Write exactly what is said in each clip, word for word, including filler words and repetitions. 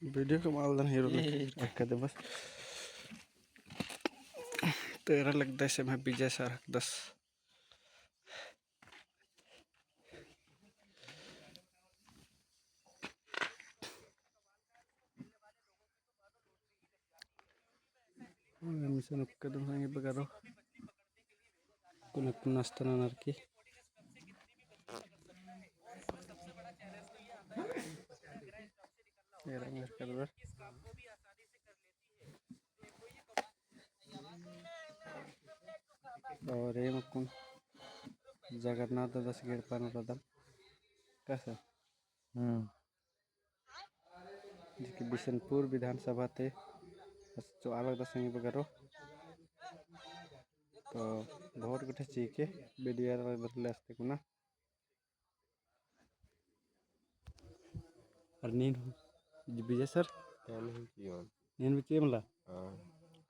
वीडियो कमाल दन हीरो लग-, अक्का दे बस। तेरा लगदस एम्है विजय सर हकदस। मिशन ओक्कदम संगे बगरो। कुना कुना नाश्ता ननर की। एरा एरा करबर। और एम अक्कुन जगन्नाथ ददस गे एड़पा नू रअदम। कस? हम्म। जेके बिशनपुर विधानसभा ती चोआ लगदस संगी बगरो। तो बहुत गुट्ठी चीके वीडियो लगदस ले अस्ते कुना। और नीन विजय सर? नीन भी चिए मला? हाँ।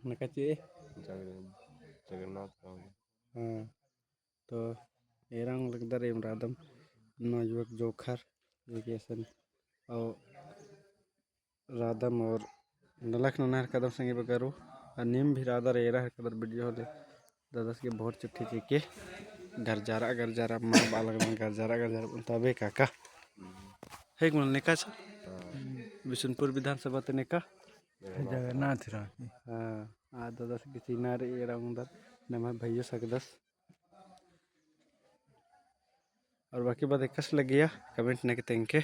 नका चिए? जगन-, जगन्नाथ राम। हाँ। तो एरा ओंग लगदर एम रअदम नौयुवक जोंख़र, education और रअदम और नलख ननर कदम संगी बगरो। और नीम भी रअदर एरा हर कदर वीडियो होले ददस गे बहुत चुट्ठी चिके। गरजारा गरजारा माँ बालक दन गरजारा गरजारा तबे काका। है कुन नेका छ? बिशनपुर विधानसभा ती नेका? जगन्नाथ राम। हाँ, आ ददस गे चिअना रई एरा ओंगदर, नम्है भइयो सकदस। और बाकी बात एकासे लगिया comment नके तेंगके।